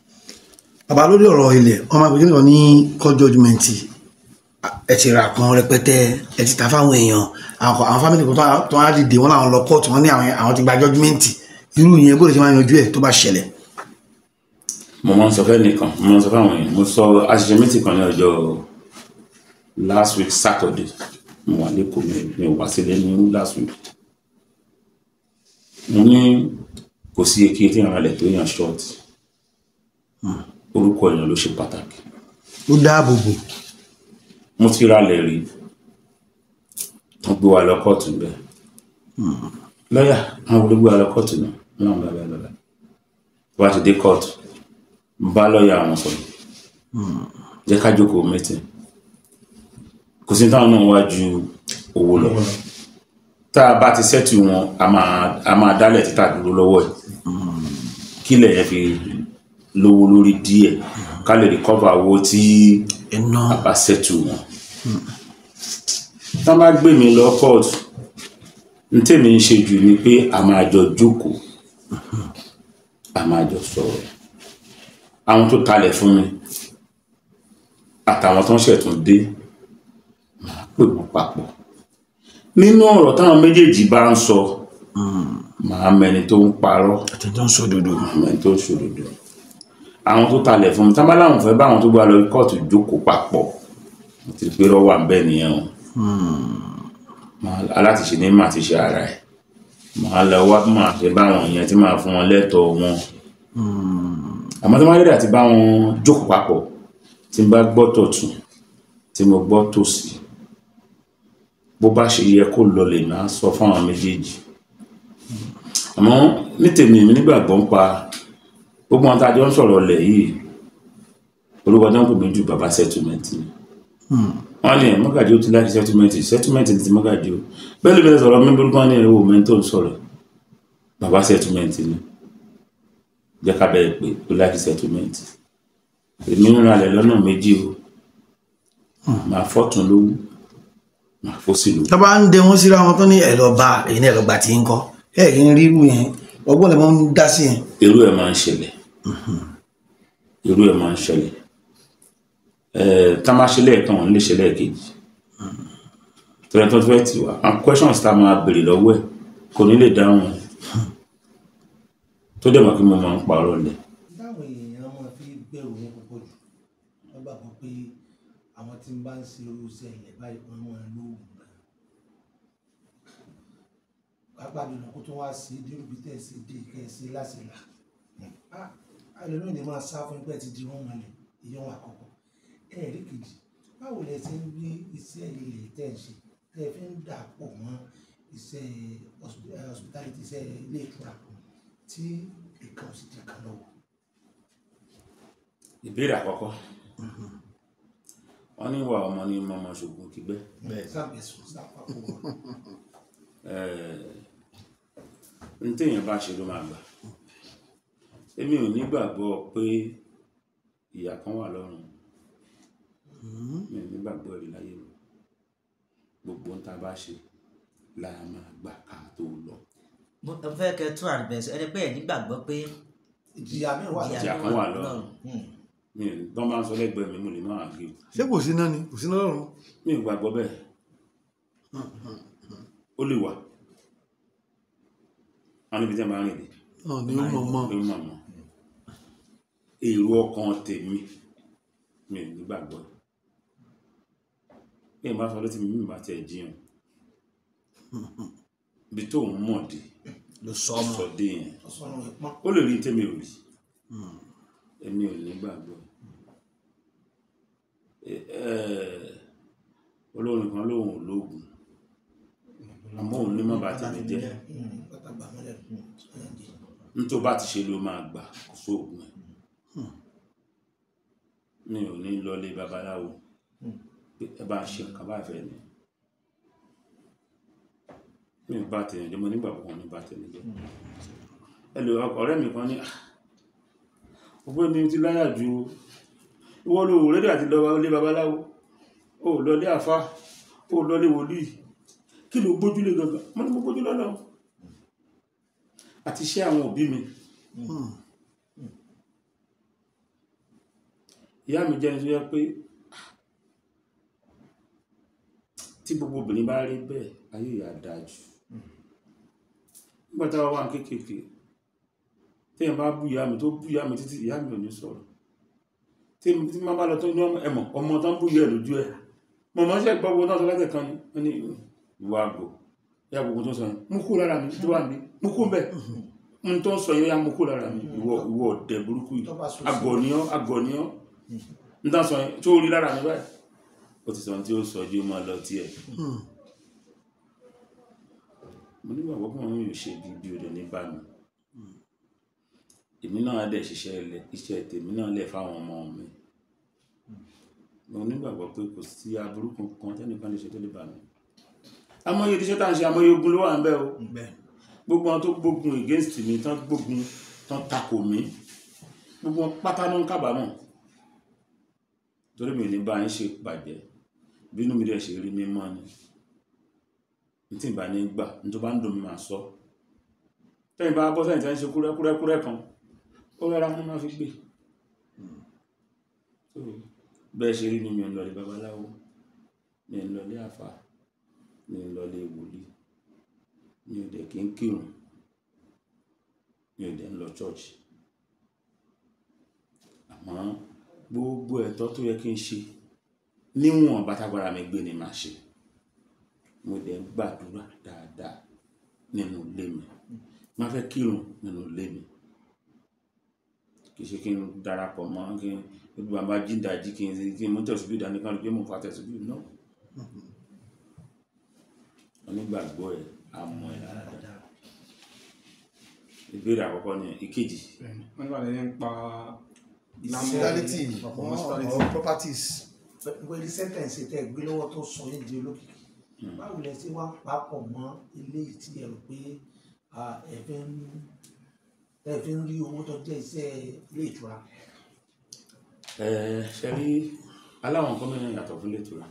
Bàbá, lórí ọ̀rọ̀ ilẹ̀, wọ́n máa gbé ní court judgement. Ẹ ti ra kan rẹpẹtẹ, ẹ ti ta fáwọn èèyàn, àwọn family kan tó á dìde, wọn làwọn lọ kóòtù, wọn ní àwọn ti gba judgement. Irú yẹn, bó lè ṣe máa yanjú ẹ̀ tó bá ṣẹlẹ̀? Mo máa ń sọ fẹ́ nìkan, mo máa ń sọ fáwọn èèyàn. Mo sọ àṣìṣe mítì kan ní ọjọ́ last week Saturday. Mo wà lẹ́kọ̀ọ́, mi ò wá sílé ní last week. Mo ní kò sí eke tí ìrànlẹ̀ rẹ̀ tó yàn short. Orúkọ èèyàn ló ṣe pàtàkì. Ó dáàbò bò. Mo ti ralẹ̀ rí tó gbé wa lọ kóòtù bẹ́ẹ̀. Lọ́yà àwọn olóògbé wa lọ kóòtù náà náà bẹ́ẹ̀ bẹ́ẹ̀ bẹ́ẹ̀. Wá ti dé kóòtù, ń bá lọ́yà àwọn sọ̀rọ̀, jẹ́ ká jókòó mẹ́tìn. Kò sí táwọn náà wá ju owó lọ. Tá a bá ti settle wọn, a máa dálẹ̀ títà dúró lọ́wọ́ ẹ̀, kílẹ̀ yẹn fi lówó lórí díẹ̀, ká lè recover owó tí iná a bá settle wọn. Tá a bá gbé mi lọ court, n tèmi ń ṣe jù ni pé a máa jọ jókòó, a máa jọ sọ̀rọ̀. Àwọn tó talẹ̀ fún mi àtàwọn tó ń ṣẹ̀tún dé, máa pè wọ́n papọ̀. Nínú ọ̀rọ̀ táwọn méjèèjì bá ń sọ, màá mẹni tó ń parọ́, àti tó ń sọ òdodo. Màá mẹni tó ń ṣòdodo. Àwọn tó talẹ̀ fún mi, tá bá láwọn fẹ́ bá àwọn tó gbá lọ kóòtù jókòó papọ̀, mo ti pé rọ́wà ń bẹ́ẹ̀ nìyẹn o. Alátiṣe ní màá ti ṣe ara ẹ̀. Màá lọ wá bí màá ṣe bá àwọn yẹn tí màá fún wọn lẹ́tọ̀ọ́ wọn. Àmọ́ tí wọ́n rí àti bá wọn jókòó papọ̀, tí n bá gbọ́ tọ̀tún, tí mo gbọ́ tòsì, bó bá ṣe yẹ kó lọ lè máa sọ fún àwọn méjèèjì. Àmọ́ ní tèmi, èmi nígbàgbọ́ ń pa gbogbo àwọn tá a jọ ń sọ̀rọ̀ lẹ̀ yìí. Orúkọ tó ń pè mí ju baba settlement ni. Wọ́n ní ẹ̀ mọ́gàjí ó ti láti settlement, settlement ní ti mọ́gàjí o. Bẹ́ẹ̀ ló bẹ̀rẹ̀ sọ̀rọ̀ mi burúkú, wọn ní ẹ̀wọ̀ mẹ́ńtò ń sọ̀rọ̀, baba settlement ni. Jẹ́ ká bẹ̀rẹ̀ pé ó láti settlement. Èmi ń ralẹ̀ lọ́nà méjì o. Màá fọ́tún lówó, màá fọ́sì lówó. Tó bá ń dẹ wọn síra wọn, tó ní ẹ lọ bá èyí náà, ẹ lọ gbà tí ń kọ́ ẹ kì í rírú yẹn. Ọgbọ́n lè máa ń dá sí yẹn. Irú ẹ̀ máa ń ṣẹlẹ̀, irú ẹ̀ máa ń ṣẹlẹ̀. Tá a máa ṣe lẹ́ẹ̀kan, òun lè ṣe lẹ́ẹ̀kejì torí ẹni tó fẹ́ tì wá, àwọn questions tá a máa béèrè lọ́wọ́ ẹ̀ kò ní lè dáhùn ẹ̀, tó dẹ̀ mọ̀ kí mo máa ń parọ́ lẹ̀. Táwọn èèyàn máa fi bẹ̀rù wọn púpọ̀ jù, wọ́n gbàgbọ́ pé àwọn tí ń bá ń ṣe irú iṣẹ́ ilẹ̀ báyìí, wọ́n máa ń lóògùn gan. Pàápàá jùlọ kó tó wá sí dérúbi tẹ́ ẹ sí dé kẹ́ ẹ sí láṣìlá. Ẹlòmíì ní máa sá fún ẹgbẹ́ ti di wọ́n mọ̀lẹ̀ ìyẹn àkọ́kọ́. Ẹ̀rí kejì, báwo lẹ ṣe ń gbé iṣẹ́ ilẹ̀ tẹ́ ẹ ṣe tẹ́ ẹ fi ń dà pọ̀ mọ́ iṣẹ́ hospitality, iṣẹ́ ilé ìtura, tí ìkan ò sì di kan lọ́wọ́? Ìbéèrè àkọ́kọ́, wọ́n ní ìwà ọmọ ní mọ́mọ́ ṣògùn kígbẹ́. Sábẹ̀sùn sápapọ̀ wọn. N téèyàn bá ṣe ló máa gbà. Èmi ò nígbàgbọ́ pé ìyà kan wà lọ́run. Mi ò nígbàgbọ́ rí láyé mi. Gbogbo ohun tá a bá ṣe la máa gbà ká tó lọ. Mo fẹ́ kẹ́ tún àrùbẹ̀ sọ ẹni pé ẹ̀ nígbàgbọ́ pé ìjìyà mi wà ìjìyà kan wà lọ́run. Mi ò tán bá ń sọ lẹ́gbẹ̀ẹ́ mi, mo lè má àgé o. Ṣé kò sí náà ni? Kò sí náà lọ́run? Mi ò gbàgbọ́ bẹ́ẹ̀. Ó lè wà. Wọ́n níbi tí wọ́n bá rìn dé. Náà ni ó mọ̀ mọ́. Ló mọ̀ mọ́. Èrò ọkàn tèmi, mi ò nígbàgbọ́. Bí èèyàn bá sọ létí mi, mi bá tiẹ̀ jiyàn. Ibi tó ń mọ̀ dé ló sọ ọmọ sọ dé yẹn. Ọ̀sán ìpọ́n. Ó lè rí tèmi ò rí. Èmi ò nígbàgbọ́. Olórin kan lóun ò lóògùn. Àmọ́ òun ní má bàa tèmi jẹ́. Pátágbà mọ́lẹ̀ ọ̀yàn jẹ́. N tó bá ti ṣe ló máa gbà, kò sóògùn ẹ̀. Mi ò ní lọlé babaláwo pé ẹ bá ń ṣe nǹkan bá fẹ́ ni. Mi ò bá tèmi jẹ́, mo nígbàgbọ́ wọn ní bá tèmi jẹ́. Ẹlò ọ̀rẹ́ mi kan ní, ọgbẹ́ni ti láyà ju ìwọ ló wò rédíò àti lọ lé babaláwo, ó lọ lé àfá, ó lọ lé wòlíì, kí ló gbójúlé gangan? Mo ní mo gbójú lọ́nà àti iṣẹ́ àwọn òbí mi. Ìyá mi jẹ́ ẹni tó yẹ pé tí gbogbo obìnrin bá rí bẹ́ẹ̀, ayé ìyá dáa jù. Nígbà táwa wà ní kéékèèké, téèyàn bá bú ìyá mi, tó bú ìyá mi títí, ìyá mi ò ní sọ̀rọ̀. Tí máa bá lọ tó ní ọmọ ẹ̀mọ̀, ọmọ tó ń bú ìyá ẹ̀ lójú ẹ̀. Mọ̀mọ́ ṣe gbọ́ gbogbo náà sọ látẹ̀ kan ni, wọ́n ní ìwà àgbò, ìyá gbogbo tó ń sọ yẹn, mú kúrò lára mi tó wà mí, mú kúrò bẹ́ẹ̀. N tó ń sọ yẹn, ya mú kúrò lára mi, ìwọ ọ̀dẹ̀ burúkú yìí, àgọ̀ ni ọ́, àgọ̀ ni ọ́. N tó ń sọ yẹn, tó rí lára mi báyìí. Ó ti sọ ohun tí ó sọ ju máa lọ tiẹ̀. Mo nígbàgbọ́ pé àwọn yóò ṣe bí òde ní bá mi. Èmi náà dẹ̀ ṣiṣẹ́ ilẹ̀, iṣẹ́ tèmi náà lẹ̀ fáwọn ọmọ mi. Mo nígbàgbọ́ pé kò sí aburú kankan tẹ́nìkan lè ṣe tó lè bà mí. Amóye iṣẹ́ tá à ń ṣe, amóye ogun ló wà ń bẹ̀ o. Gbogbo wọn tó gbógun against mi, tán gbógun, tán takò mí, gbogbo wọn pátá ló ń kábàámọ̀. Torí mi ò ní bá yín ṣe bàjẹ́. Bínú mi dẹ̀ ṣe rí mímọ́ ni. N tí ì bá ní gbà, n tó bá ń dùn mí máa sọ. Tẹ́yìn bá bọ́ sẹ́yìn tí wọ́n ń ṣe kúrẹ́kúrẹ́kúrẹ́ kan, ó rẹ́ra wọn máa fi gbé. Bẹ́ẹ̀ ṣe rí ni mi ò ń lọlé babaláwo, mi ò ń lọlé àfá, mi ò ń lọlé wòlíì, mi ò dẹ̀ kí ń kírun, mi ò dẹ̀ ń lọ church. Àmọ́ gbogbo ẹ̀tọ́ tó yẹ kí n ṣe níwọ̀n bátágbára mi gbé ni màá ṣe. Mo dẹ̀ ń gbàdúrà dáadáa nínú ilé mi. Má fẹ́ kírun nínú ilé mi. Kì í ṣe kí n darapọ̀ mọ́, kí n gbogbo àbá jíǹdàjí, kí n mú tẹ̀síbí dání kan pé mo fa tẹ̀síbí náà. Onígbàgbọ́ ẹ̀ á mọ ẹ̀ dáadáa. Ìbéèrè àkọ́kọ́ ni ìkejì. Wọ́n ní bàbá yẹn ń pa Hospitality or properties. Pẹ̀lú sẹ́tẹ̀ǹsì tẹ́ gbé lọ́wọ́ tó sọ yín di olókìkí. Báwo lẹ ṣe wá papọ̀ mọ́ eléyìí tí ẹ rò pé ẹ fi ń rí owó tó jẹ́ iṣẹ́ ilé ìtura? Ṣe rí aláwọn nǹkan mìíràn yàtọ̀ fún ilé ìtura.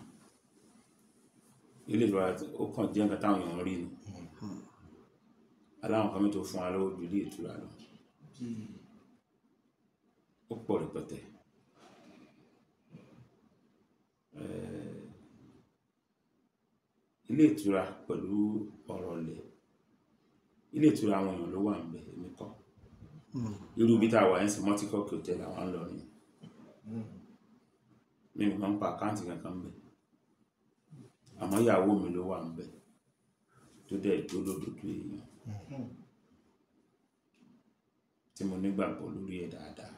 Ilé ìtura ó kàn jẹ́ nǹkan táwọn èèyàn rí ni. Aláwọn kan mi tó fún wa lówó ju ilé ìtura lọ. Ó pọ̀ rẹpẹtẹ. Ilé ìtura pẹ̀lú ọ̀rọ̀ ilẹ̀, ilé ìtura àwọn èèyàn ló wà níbẹ̀, èmi kọ́. Irú ibi tá a wà yẹn sì, Multicourt Hotel àwọn ń lọ ni. Mi ò máa ń pa àkáǹtì kankan níbẹ̀, àmọ́ ìyàwó mi ló wà níbẹ̀ tó dẹ̀ jó lódodo èèyàn tí mo nígbàgbọ́ lórí ẹ̀ dáadáa.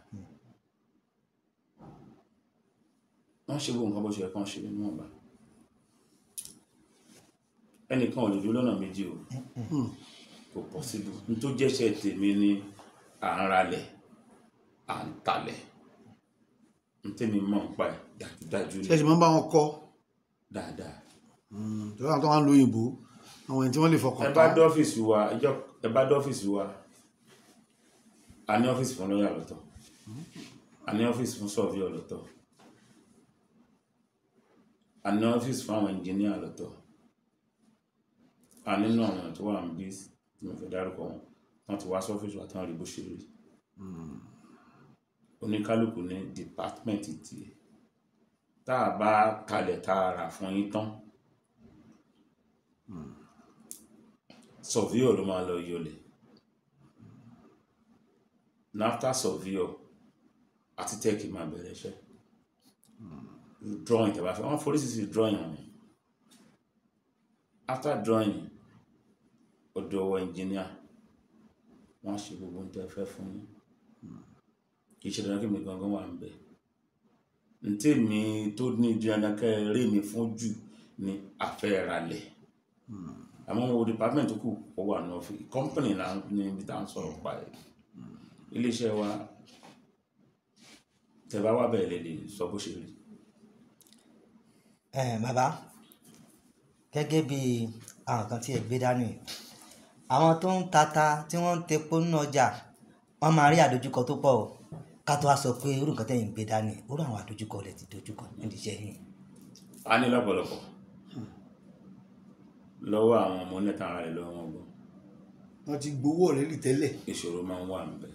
Wọ́n ṣe gbogbo nǹkan bó ṣe yẹ kán ṣe nínú ọ̀bà. Ẹnìkan ò lè dúró lọ́nà méjì o, kò possible. N tó jẹ́ṣẹ́ tèmi ni à ń ralẹ̀, à ń talẹ̀. N tèmi mọ̀ ń pa ẹ̀ dájúdájú ni. Ṣe máa ń bá wọn kọ́? Dáadáa. Torí àwọn tó wá ń lo òyìnbó, àwọn ẹni tí wọ́n lè fọkàn Ẹ bá dọ́fíìsì wa ìjọ, ẹ bá dọ́fíìsì wa, a ní ọ́fíìsì fún lọ́yà lọ́tọ̀, a ní ọ́fíìsì fún surveyor lọ́tọ̀, a ní ọ́fíìsì fún àwọn ẹnjìníà lọ́tọ̀. A nínú àwọn tó wà níbí tí mo fẹ́ dárúkọ wọn, wọ́n ti wá sọ́fíìsì wa tí wọ́n rí bó ṣe rí. Oníkálukú ní dìpátímẹ̀ntì tiẹ̀. Tá a bá talẹ̀ tá a rà fún yín tán, surveyor ló máa lọ yọlẹ̀. NAFTA surveyor, architect máa bẹ̀rẹ̀ iṣẹ́. Drawing tẹ́ bá fẹ́, wọ́n foríṣiríṣi drawing wọn. After drawing, ọ̀dọ̀ ọwọ́ engineer, wọ́n á ṣe gbogbo ohun tẹ́ fẹ́ fún yín. Kì í ṣe dandan kí mi gangan wà níbẹ̀. Ntí mi tó ní dandan kẹ́ ẹ rí mi fún jù ni àfẹ́ ralẹ̀. Àmọ́ wo department tó kù ó wà ní ọ́fíìsì company là ń ní ibi tá à ń sọ̀rọ̀ pa ẹ̀. Iléeṣẹ́ wa, tẹ́ bá wà bẹ́ẹ̀ lè sọ bó ṣe rí. Bàbá, gẹ́gẹ́ bí àwọn kan tí ẹ gbé dání, àwọn tó ń tata tí wọ́n ń tepo nínú ọjà, wọ́n máa rí àdójúkọ tó pọ̀ o. Ká tó wá sọ pé irú nǹkan tẹ́yìn gbé dání, irú àwọn àdójúkọ lẹ ti dojúkọ nídìí iṣẹ́ yìí? A ní lọ́pọ̀lọpọ̀ lọ́wọ́ àwọn ọmọ onílẹ̀ tàn ara rẹ̀ lọ́wọ́ wọn gan. Wọ́n ti gbowó ọ̀rẹ́lì tẹ́lẹ̀. Ìṣòro máa ń wà níbẹ̀.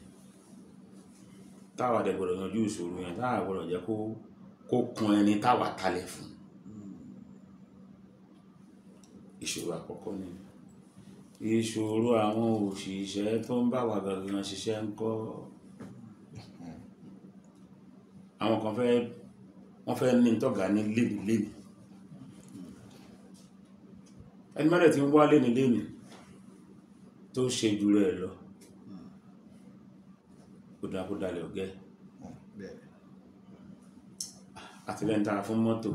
Táwa dẹ̀ gbọ́dọ̀ yanjú ìṣòro yẹn, táwa gbọ́dọ̀ jẹ́ kó kun ẹni táwa talẹ̀ fún. Ìṣòro àkọ́kọ́ ni ìṣòro àwọn òṣìṣẹ́ tó ń bá wa gangan ṣiṣẹ́ ń kọ́. Àwọn kan fẹ́, wọ́n fẹ́ ní tọ́gà ní léni léni. Ẹni mẹ́rẹ̀ tí ń wá léni léni tó ṣe jù rẹ̀ lọ, ó dáa kó dalẹ̀ ọ̀gẹ́. Àti lẹ́ni tá a fún mọ́tò,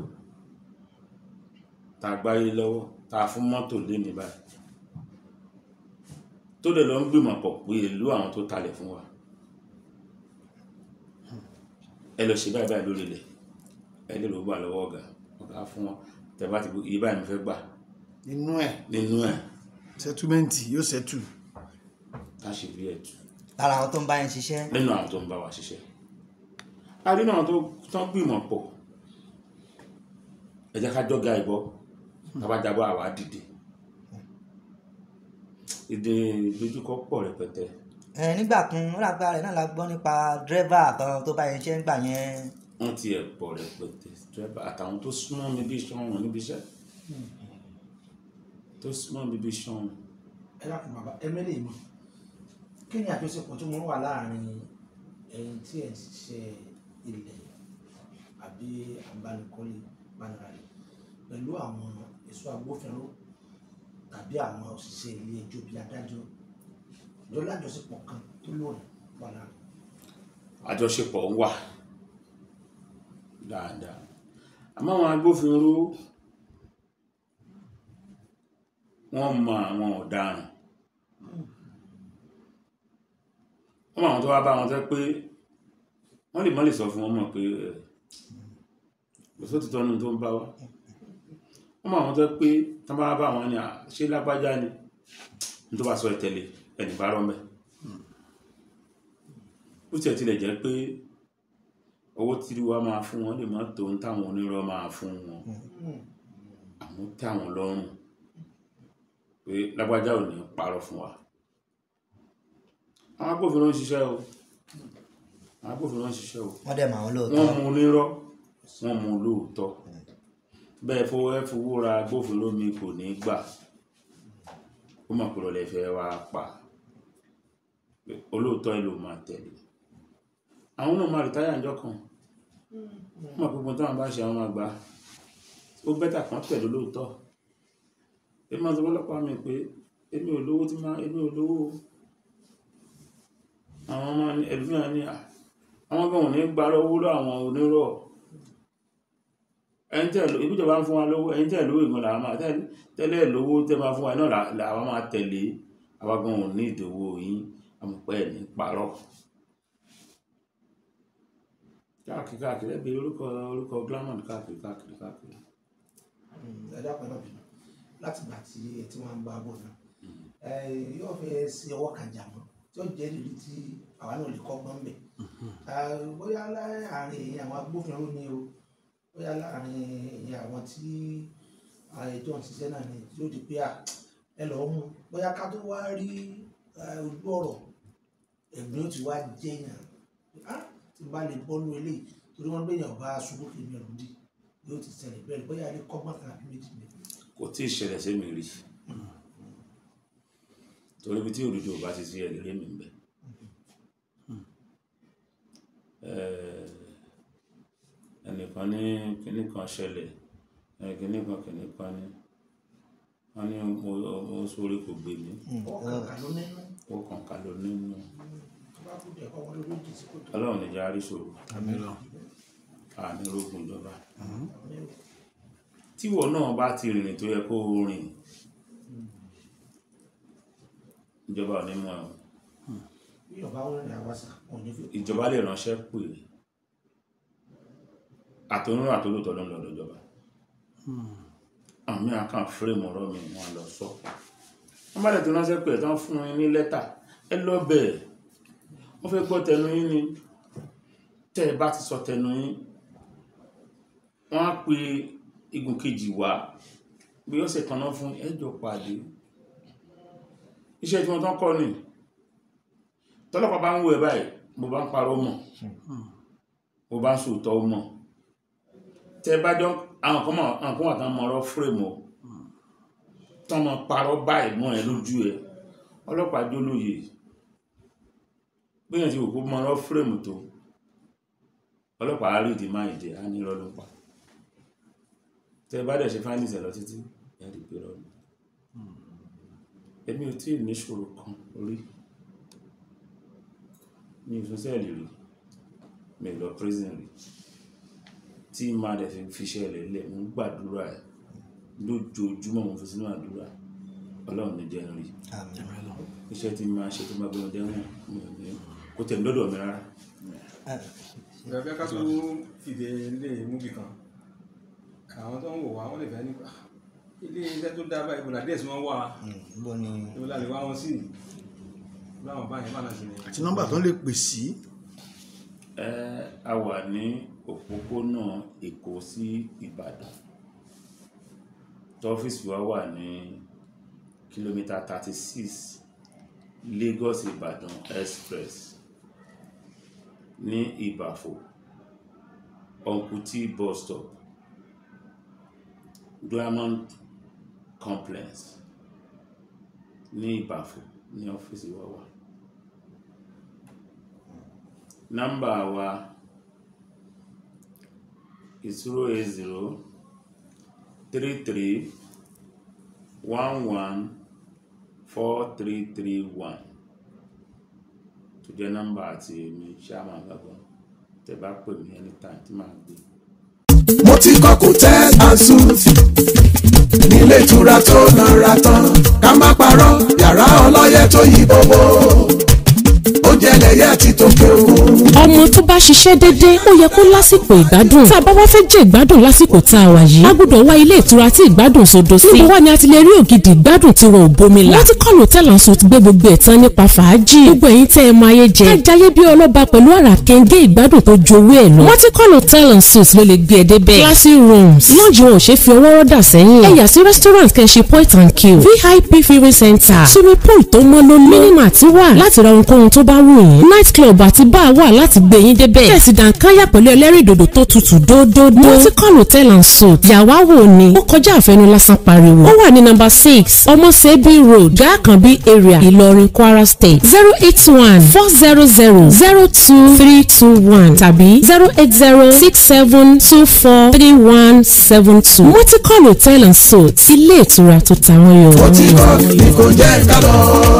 tá a gbáyé lọ́wọ́, tá a fún mọ́tò léni báyìí, tó dẹ̀ lọ ń gbìmọ̀ pọ̀ pẹ̀lú àwọn tó talẹ̀ fún wa. Ẹ lọ ṣe báyìí báyìí lórí ilẹ̀, ẹ lè lọ gbà lọ́wọ́ ọ̀gá, ọ̀gá fún wọn. Tẹ́ bá ti gbé iye báyìí mo fẹ́ gbà. Nínú ẹ̀. Nínú ẹ̀. Sẹ́túmẹ̀ntì yóò sẹ́tù. Tá a ṣe bí ẹ̀tù. Lára àwọn tó ń bá yẹn ṣiṣẹ́. Nínú àwọn tó ń bá wa ṣiṣẹ́. A rí náà tó tán gbìmọ̀ pọ̀. Ẹ jẹ́ ká jọ́gà ìbọn, ká bá jábọ́ àwa dìde. Ìdè ìdojúkọ pọ̀ rẹpẹtẹ. Nígbà kan, ó dàgbà rẹ̀ náà la gbọ́ nípa dírẹ́fà kan tó bá yẹn ṣe ń gbà yẹn. Wọ́n ti ẹ̀ pọ̀ rẹpẹtẹ, dírẹ́fà àtàwọn tó súnmọ́ mi bí iṣan wọn níbi iṣẹ́. Tó súnmọ́ mi bí iṣan wọn. Ẹ dákun bàbá, ẹ mẹ́lẹ̀ mọ̀. Kí ni àjọṣepọ̀ tó mọ́ wà láàrin ẹni tí ẹ̀ ń ṣiṣẹ́ ilẹ̀ àbí abánikọ́lé bániralẹ̀ pẹ̀lú àwọn ẹ̀ṣọ́ agbófinró tàbí àwọn òṣìṣẹ́ ilé ẹjọ́ bíi adájọ́? Ìjọ lájọṣepọ̀ kan tó lóòrìn wà láàrin. Àjọṣepọ̀ ń wà dáadáa. Àmọ́ àwọn agbófinró wọ́n mọ àwọn ọ̀daràn. Wọ́n mọ àwọn tó wá bá wọn tẹ́ pé wọ́n lè má lè sọ fún wọn mọ̀ pé kò sótìtọ́ nínú tó ń bá wa. Wọ́n mọ àwọn tó pé tán bá bá wọn ni ṣé lágbájá ni, ní tó bá sọ ẹ tẹ̀lé ẹnì bá rọ́ mẹ́. Ó tiẹ̀ tilẹ̀ jẹ́ pé owó tí wọ́n máa fún wọn lè má tó ń táwọn onírọ́ máa fún wọn. Àmọ́ tẹ́ àwọn lọ́rùn pé lágbájá ò ní parọ́ fún wa. Àwọn agbófinró ń ṣiṣẹ́ o, àwọn agbófinró ń ṣiṣẹ́ o. Wọ́n dẹ̀ mọ̀ àwọn lóòótọ́. Wọ́n mú onírọ́, wọ́n mú lóòótọ́. Bẹ́ẹ̀ fowó ẹ fowó ra agbófinró mi kò ní gbà, ó mọ̀ pé lọ́lẹ̀ fẹ́ wá pa olóòótọ́ ẹ ló máa tẹ̀lé. Àwọn náà máa rìtáyà ńjọ́ kan, ó mọ̀ pé gbogbo táwọn bá ṣe àwọn máa gbà á. Ó bẹ́tà kan tẹ̀lé olóòótọ́. Èmi máa sọ fọ́lọ́pàá mi pé èmi ò lówó tí máa, èmi ò lówó o. Àwọn ọmọ ní ẹlòmíràn ní à, àwọn gan ò ní gba lọ́wọ́ lọ́wọ́ àwọn onírọ́. Ẹni tẹ́ ló, ìbíjọba ń fún wa lówó, ẹni tẹ́ lówó ìgbọ̀n làwọn máa tẹ́lẹ̀ lówó tẹ́ máa fún wa náà làwọn máa tẹ̀lé. Àwa gan ò ní ìdòwò yín, àmọ̀pẹ́ ẹ̀ ní parọ́. Káàkiri káàkiri ẹ bèrè orúkọ Glamond káàkiri káàkiri káàkiri. Ẹ dákun, ẹ má bínú. Láti ìgbà tí ẹ ti wá ń bá a bọ̀ náà, yóò fẹ́ sí ọwọ́ kan jà mọ́ tí ó jẹ́ ìrírí tí àwa náà lè kọ́gbọ́n bẹ̀. Bóyá láàárín àwọn agbófinró ni o, bóyá láàárín àwọn tí ètò ọ̀hún ṣiṣẹ́ náà ni, tí ó di pé ẹ lọ́ọ́ mú, bóyá ká tó wá rí ojú ọ̀rọ̀ ẹ̀gbin ó ti wá jẹ́yàn. Tí n bá lè bọ́ nú eléyìí, torí wọ́n gbéyàn bá ṣubú kì í mẹ́rù dì, yóò ti ṣẹlẹ̀ bẹ́ẹ̀, bóyá ẹ lè kọ́gbọ́n kan àbí méjì ni. Kò tí ì ṣẹlẹ̀ sí mi rí, torí ibi tí òdodo ò bá ti sí ẹ̀lẹ́rẹ́ mi ń bẹ. Ẹnìkan ní kinní kan ṣẹlẹ̀, kinní kan kinní kan ní, wọ́n ní mo sórí kò gbé mi. Ọkàn kà ló nínú. Ọkàn kà ló nínú. Tó bá kú díẹ̀ kọ́ wọlé lójijì sí kòtò. Ọlọ́run ní jẹ́ àríṣòro. Àmì rógun ìjọba. Tíwọ náà bá ti rìnrìn tó yẹ kó o rìn, ìjọba ò ní mú ẹ o. Bí ọba wọn rìn àwàsà, wọn ò ní fi. Ìjọba lè ránṣẹ́ pè é. Àtòrún àtòlótọ́ ló ń lọ lọ́jọba. Àmì àkàn fírèmù ọ̀rọ̀ mi wọn lọ sọ. Wọ́n bá lè tó ránṣẹ́ pè é tán fún yín ní lẹ́tà. Ẹ lọ bẹ̀. Wọ́n fẹ́ gbọ́ tẹnu yín ni. Tẹ́ ẹ bá ti sọ tẹnu yín, wọ́n á pe igun kejì wá. Bí ọ̀sẹ̀ kan náà fún ẹ jọ pàdé. Iṣẹ́ tí wọ́n tán kọ́ ni. Tọ́lọ́pàá bá ń wò ẹ báyìí, mo bá ń parọ́ mọ̀, mo bá ń sòótọ́ mọ̀. Tẹ́ bá jọ àwọn kan mọ̀, àwọn kan wà tán mọ ọ̀rọ̀ fírèmù o. Tán mọ parọ́ báyìí mọ́ ẹ lójú ẹ. Ọlọ́pàá jólóye. Bí èèyàn ti wò kó mọ ọ̀rọ̀ fírèmù tó, ọlọ́pàá á rí ìdí máa jẹ, á ní irọ́ ló ń pa. Tẹ́ bá dẹ̀ ṣe findings ẹ̀ lọ títí, ẹ rí pé irọ́ ni. Èmi ò tí ì ní ìṣòro kan rí. Mi ò sún sẹ́ẹ̀lì rí, mi ò lọ prison rí. Tí màá dẹ̀ fi iṣẹ́ rẹ̀ lẹ̀, mo ń gbàdúrà ẹ̀ lójoojúmọ́, mo fi sínú àdúrà. Ọlọ́run ní jẹ́ n rí. Iṣẹ́ tí màá ṣe tó máa gbé wọn dẹ́wọ̀n, mi ò ní kó tẹ̀ mí lọ́dọ̀ mi rárá. Ìgbà bí a ká tó fìdí ilé múbì kan, àwọn tó ń wò wá wọ́n lè fẹ́ ní ilé iṣẹ́ tó dá báyìí, ibùdó àdírẹ́sì wọn wà. Bó ni Ibo la lè wá wọn sí? Láwọn báyìí bá náà sí ni. Àti nọ́mbà tó ń lè pè sí. A wà ní òpópónà Èkó sí Ìbàdàn. Tọ́fíìsì wa wà ní kìlómítà 36 Lagos Ìbàdàn Express ní Ìbàfò, Uncle bus stop, Glamond Complex ní Ìbàfò ní ọ́fíìsì wa wà. Nọ́mbà wa 080 33 11 4331 tó jẹ́ nọ́mbà àti èmi chairman gbàgbọ́. Tẹ́ bá pè mí anytime tí màá gbé. Mo ti kọ́ hotel and suite nílé ìtura tó nara tán, ká má parọ́, yàrá ọlọ́yẹ tó yí bóbó oúnjẹ. Tilẹ̀ yá ti tòkè òkun. Ọmọ tó bá ṣiṣẹ́ déédéé, ó yẹ kó lásìkò ìgbádùn. Tá a bá wá fẹ́ jẹ́ ìgbádùn lásìkò tá a wà yìí, a gbọ́dọ̀ wá ilé ìtura tí ìgbádùn sodo sí. Níbo wá ni a ti lè rí ògidì ìgbádùn tí wọn ò bomi la? Multicol Hotel and Suites gbé gbogbo ẹ̀ tán nípa fàájì. Gbogbo ẹ̀yin tẹ́ ẹ mọ ayé jẹ, ká jayé bí ọlọ́ba pẹ̀lú àrà kẹ́ńgé ìgbádùn tó ju owó ẹ̀ lọ. Multicol Hotel and Suites ló lè gbé ẹ débẹ̀. Classy rooms, lounge wọn ò ṣe fi ọwọ́ rọ́dà sẹ́yìn. Ẹ yà sí restaurant kẹ́ ṣe point and kill, VIP viewing center, swimming pool tó mọ́ lóló, minimart wà láti ra ohunkóhun tó bá wù yín, night club àti bar wà láti gbé yín débẹ̀. Kẹ̀sì dànkáyà pẹ̀lú ẹlẹ́rìndòdò tó tutù dódódó. Multicol Hotel and Suites, yàwá wò ni ó kọjá àfẹnu lásán pariwo. Ó wà ní number 6 Ọmọsẹ́bí Road, Gàkànbí area, Ìlọrin, Kwara State, 08140002321 tàbí 08067243172. Multicol Hotel and Suites, ilé ìtura tó tàwọn yòó. Multicol ni kò jẹ́ ká lọ.